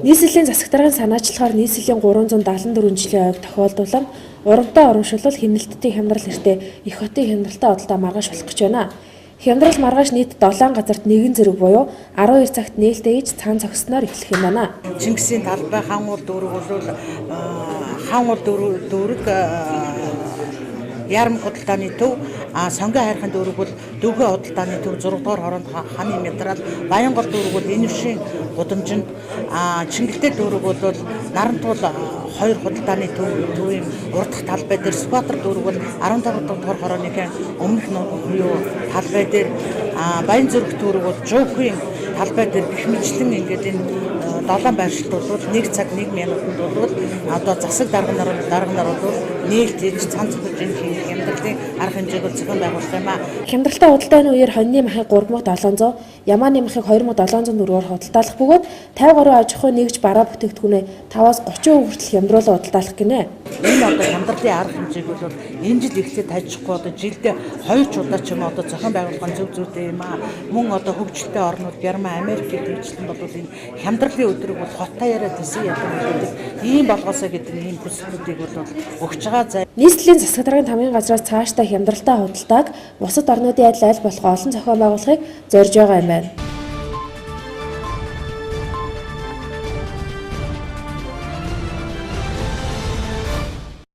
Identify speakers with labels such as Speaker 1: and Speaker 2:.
Speaker 1: Нийслэлийн засаг даргын санаачлахаар нийслэлийн 374 жилийн ойг тохиолдуулан урамтай урамшуулал хэмнэлтдийн хямдрал нэртэй их хотын хямдралтай худалдаа маргааш болох гэж байна. Хямдрал маргааш нийт 7 газарт нэгэн зэрэг буюу 12 цагт нээлттэй хийж цаан цогцсноор эхлэх юм байна.
Speaker 2: Чингисийн талбай хан уул дүүрэг бол хан уул дүүрэг Ярам худалдааны төв, Сонгийн хайрхан дүүрэг бол Дөвхөө худалдааны төв 6 дугаар хороонд ханы метрал, Баянгол дүүрэг бол Энэвшийн гудамжинд, Чингэлтэй дүүрэг бол Нарантуул 2 худалдааны төвийн урдах талбай дээр, Сүхбаатар дүүрэг бол 15 дугаар хорооныхын өмнөх юу талбай дээр, Баян зүрх дүүрэг бол Жуухын талбай дээр гэх мэтлэн ингээд энэ 7 байршилт бол 1 цаг 1 минутанд бол одоо засаг дарга нар бол нээлт хийж цан цохиж энэ хямдралын арга хэмжээг бол зохион байгуулах юм аа.
Speaker 1: Хямдралтай худалдааны үеэр хоньны махыг 3700, ямааны махыг 2700 төгрөгөөр худалдаалах бөгөөд 50 гаруй аж ахуй нэгж бараа бүтээгдэхүүнээ 5-аас 30% хүртэл хямдруулан худалдаалах гинэ.
Speaker 2: Энэ одоо хямдралын арга хэмжээг бол энэ жил эхлээд тажихгүй одоо жилдээ 2 ч удаа ч юм одоо зохион байгуулах нь зөв зүйтэй юм аа. Мөн одоо хөгжилтэй орнууд Герман, Америк гэх мэтчлэн бол энэ хямдралын өдрийг бол хот таяараа тэсэн ядан гэдэг ийм болгоосоо гэдэг ийм хүсэлтүүдийг бол өгч байгаа зай.
Speaker 1: Нийслэлийн засаг даргын тамгын газраас цаашдаа хямдралтай худалдааг бусад орнуудын адил аль болох олон зохион байгуулахыг зорж байгаа юм байна.